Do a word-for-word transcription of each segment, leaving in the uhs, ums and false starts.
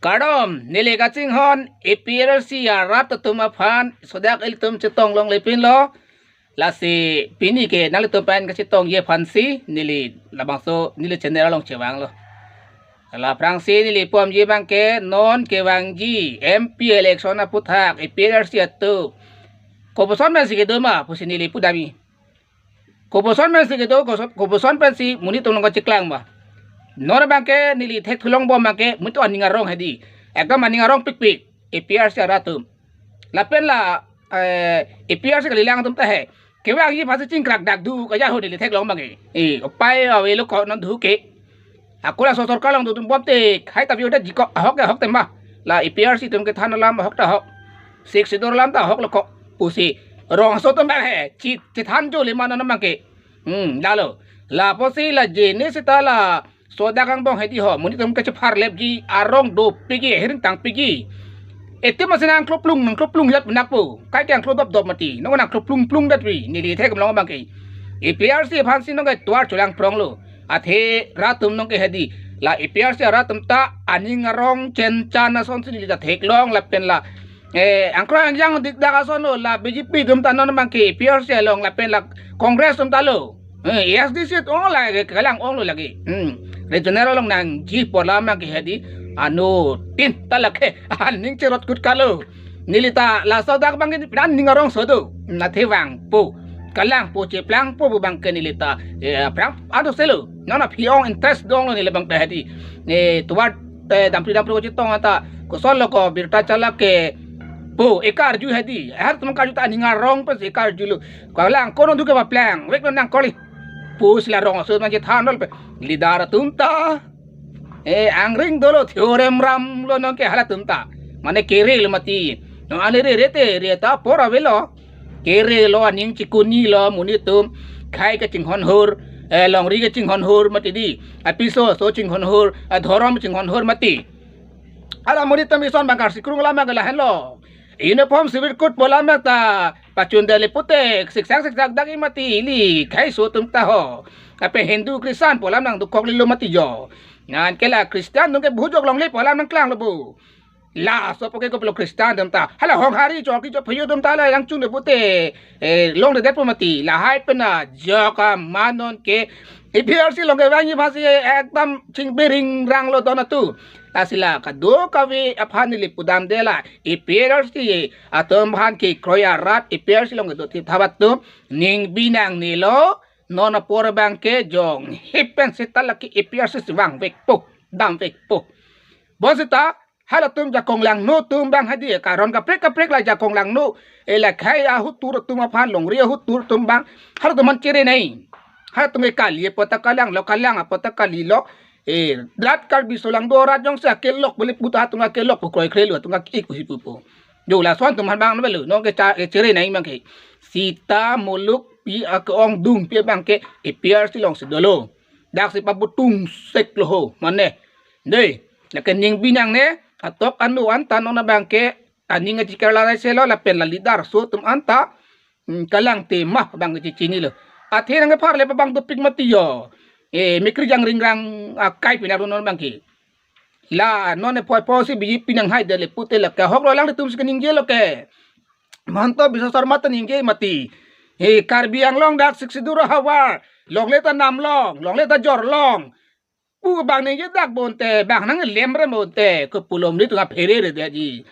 Kardom, neli kachinghon A P H L C arat atum aphan, sodak ilitum chetong longlepinlo. Lasi pini ke nanglitum pen kachetongji aphansi neli labangso neli channel along chevanglo. La aphrangsi neli pu-amji abangke non kevangji M P election aputhak A P H L C atum kopuson pensi kedo ma pusi neli pudamji. Kopuson pensi kedo, kopuson, kopuson pensi monit atum along kacheklang ma. Non abangke neli thekthu longbom abangke monit atum aning arong hedi. Ekdom aning arong pikpik A P H L C arat atum. Lapen la eh, A P H L C kalilang atum ta he. Kevangji aphansi chingkrak dak du kaja ho neli theklong abangke. Eh, upai avelo ko non du ke. Ako laso sorkar along dodun bomte, hai tapi udah jikok ahok ya ahok tema. La A P H L C atum kethan alam ahok ta ahok. Sixth Schedule alam ta ahok lo ko. Pusi rong aso atum abang he, chi, chethan jo lima non abangke. Hmm, lalo. La pusi la jenis seta la sodak angbong hedi ho, monit atum kachepharlepji arong dopikji, hiring tangpikji. Etum masi nangkloplung, nangkloplung jat penakpo. Kai ke angklo dopdop mati. Nong nangkloplung plung dat pi. Neli thek long abangke. A P H L C aphansi nong ke tovar cholang pronglo. Athe rat atum nong ke hedi. La A P H L C arat atum ta aning arong chenchan asonsi neli ta theklong lapen la. Eh, angkroi angjang dikdak asonlo la B J P atum ta non abangke A P H L C along lapen la Congress atum ta lo. Eh, A S D C ong la ke kalang onglo lagi. Hmm. Regional along nangji pu alam abangke hedi. Anuttin ta lake aning cherot kut kalo. Neli ta laso dak abangke pran ning arong so do. Nathe vangpo. Kalangpo cheplangpo pu abangke neli ta. Eh, prang ado selo. Nona phi-ong interest donglo neli abang ta hedi. Eh, tovar eh, dampri dampri kachetong anta kosonlo ko birta chala ke pu ekarju hedi. Har atum karju ta aning arong pensi ekarjulo. Kalang kono duke paplang. Vek nang koli. Pusi la rong aso man chethan dol pe. Leader atum ta. Eh, angring dolo theorem ramlo nong ke halatum ta. Mane kerelo mati. Nong ane rere te re ta apor avelo. Kerelo aning chikunilo monit atum. Khei kachinghon hor, eh, longri kachinghon hor mati di. Apiso aso chinghon hor, eh, dhorom chinghon hor mati. Hala monit atum ison bangkar sikrung alam ke lahenlo. Uniform civil code pu alam ta pachun dele putek, siksak siksak dak mati ili khei aso atum ta ho. Ape Hindu Christian pu alam nangdukok lilo mati jo. Ngan ke la Christian atum ke bhujok longle pu alam nangklanglo bo. Laso puke kopilo Christian atum ta. Hala Honghari chok kichok phayo atum ta la yang chunde pute. Eh, longledet pu mati. Lahai pena jok amanon ke. A P H L C along kevangji aphansi ekdam chingbiring ranglo don atum. Lasi la kadokave aphan neli pudamde la. A P H L C atum aphan kekroi arat A P H L C along kedo thip thabat atum. Ning binangnelo. Non apor abangke jong. Hipen seta lake A P H L C si vangvekpo. Damvekpo. Bonseta halatum jakong langno atum abang hedi karon kaprek kaprek la jakong langno. Eh, la khei ahut tur atum aphan longri ahut tur atum abang. Halatum aphan chere nai. Halatum ke kali apot ta kalanglo, kalang apot ta kalilo. Eh, rat Karbi solang do rat jongsi akelok beli puta atum akelok pu kroikre lo atum ik usi pupo. Jo lason atum aphan abang nobelo. Nong ke cha-, ke chere nai abangke. Seta muluk pi ake-ongdung pi abangke A P H L C alongsi dolo. Daksi pabutung seklo ho. Mane. Dei, lake ning binangne, atok anu anta non abangke, aning aji Kerala raise lo, lapen la leader aso atum anta, hmm, kalang tema abang kechinilo. Athe nangkepharle pa abang dopik mati jo. Eh, mikri jang ringrang, ah, kai pinak non abangke. La, non e poi poi si B J P nanghaidele pute lake, ahoklo alanglitum si kaningjelo ke. Mahanta Biswa Sarma ta ningje mati. Eh, Karbi Anglong dak Sixth Schedule ahavar. Longle ta namlong, longle ta jorlong. Pu abang ningje dak bonte, bang nang lemre bonte, kopulom ni tunga phere re dia ji.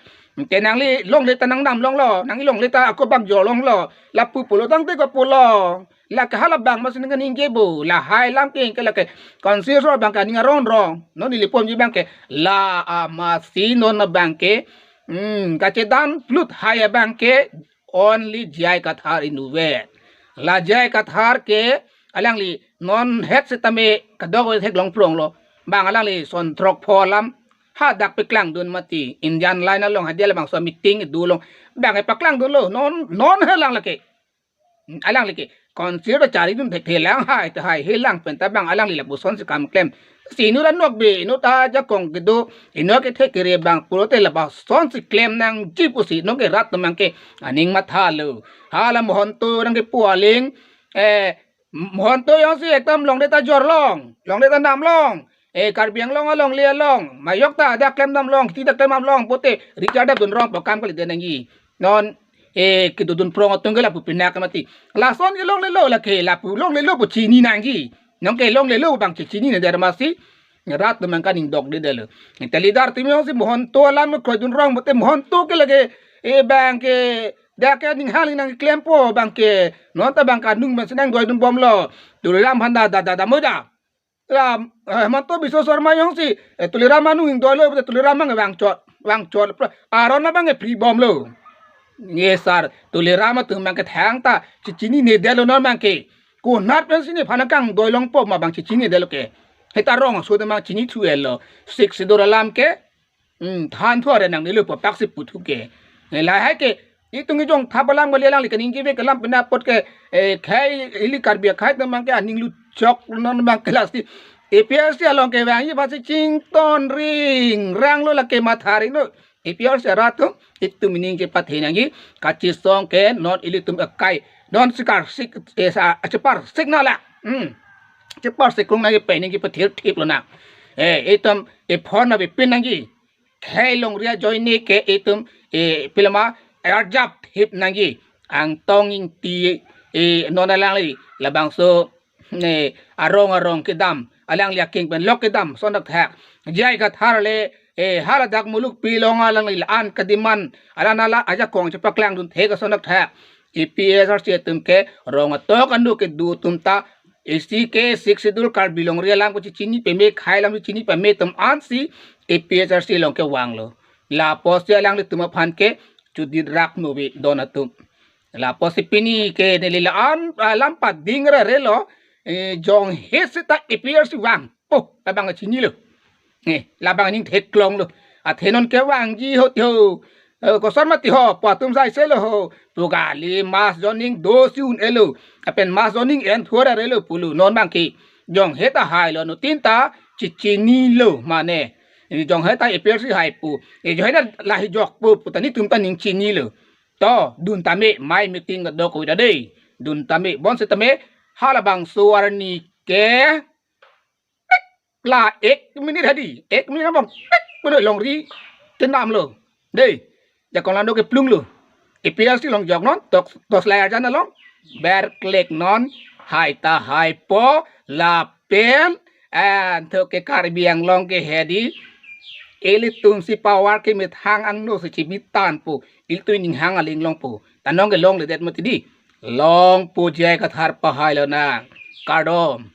Te nangli longle ta nang namlonglo, nangli longle ta ako bang jorlonglo, lapu pulo tangte kopulong. La ke hala bang masi ningje bo, lahai alam ke ke lake council abangke aning arong rong. Non neli pu-amji abangke, la amasi non abangke, hmm, kachedan plut hai abangke, only J I Kathar inutvet. La J I Kathar ke alangli non het setame kadokave theklong pronglo. Bang alangli son throk pho alam hadak paklangdun mati. Indian line along hadi labangso meeting dulong. Bang e paklangdunlo. Non, non helang lake. Alangli ke. Council ta charidun thekthe lang hai ta hai helang pen ta bang alangli lapuson si kam klem. Si inut anok be, inut ajakong kedo, inut kethe kere bang pulote lapuson si klem nangji pusi non ke rat atum abangke aning mathalo. Hala Mahanta nangkepu aling, eh, Mahanta jongsi ekdam longle ta jorlong, longle ta namlong. E Karbi Anglong alongle along, majok ta dak klemdam long, kiti dak klemdam long, pote Richard Debdunrong pu akam kalidet nangji. Non e kedodun prong atum ke lapu pinak mati. Lason ke longlelo lake, lapu longlelo pu chini nangji. Nonke longlelo abang chinine der masi. Rat atum abang kaningdokdedetlo. Te leader atum jongsi Mahanta alam kroidunrong pote Mahanta ke lake e abang ke dak ke ninghang nangklempo abang ke. Non ta abang kanung abang si nangdoidunbomlo. Tuliram aphan da da da da mo da. Ram, eh, Himanta Biswa Sarma jongsi, eh, Tuliram anung ingdoilo, Tuliram abang vangchot, vangchot, pra-, aron abang ke pri bomlo. Nge sar, Tuliram atum abang ke thangta, chi-, chininedetlo non abang ke. Konat pensi nephan kangdoi longpo ma abang chi-, chininedetlo ke. Heta rong aso abang chinithuelo. Sixth Schedule alam ke, Hmm, than thu are nangnelo pu apaksi puthu ke. Eh, lahai ke, itum ejong thap alam kali alangli kaningje ave ke alam penang apot ke, eh, khei ili Karbi akhei atum abang ke aning luchok non abang ke lasi. A P H L C along kevangji aphansi chington ringranglo lake matha ringlo. A P H L C arat atum, itum ningje pathe nangji, kachisong ke non ilitum akai. Non sikar sik, eh, sa, chepar sik nala. Hmm. Chepar sik krung nangji pen ningje pathir thip lonang. Eh, itum, eh, phone na bipin nangji. Khei longri ajoine ke itum, eh, pilama arjap thip nangji. Angtong Ingti, eh, non alangli labangso, eh, arong arong kedam, alangli aking pen lok kedam, ason thakthak. J I Kathar le, eh, haladak muluk pilong alangli la-an kediman, alanala ajakong chepaklangdun thek ason thakthak. A P H L C atum ke rong atok anu kedo atum ta, isi ke Sixth Schedule Karbi longri alam ko chini pame, khei alam chini pame atum ansi A P H L C along kevanglo. Lapusi alanglitum aphan ke chudit rak nove don atum. Lapusi pini ke neli la-an, ah, lam pading rarelo, eh, jong he seta A P H L C vang. Oh, labang chinilo. Eh, labang aning theklonglo. Athe non kevangji ho ti ho. Eh, koson mati ho, pu atum sai selo ho. Pu kali mass joining dosi un-elo. Lapen mass joining en thu rarelo pulo non abang ke. Jong he ta hailo non tin ta chichinilo mane. Eh, jong he ta A P H L C hai pu. Eh, jong he ta lahei jok pu, pu ta netum ta ning chinilo. To, dun tame, mai meeting do ko da dei. Dun tame, bonsitame, halabangso arni ke la ek minute hadi, ek minute abang, ek minute longri kedamlo. Dei, jakong lando keplunglo. A P H L C along jok non, tok, torch light arjan along, ber klik non, hai ta haipo, lapen, anthok ke Karbi Anglong ke hedi, ilitum si power kemethang angno si chibitan pu, ilitum ninghang aling longpo, ta nonke longledet mati dei, longpo J I Kathar pahai lonang, kardom.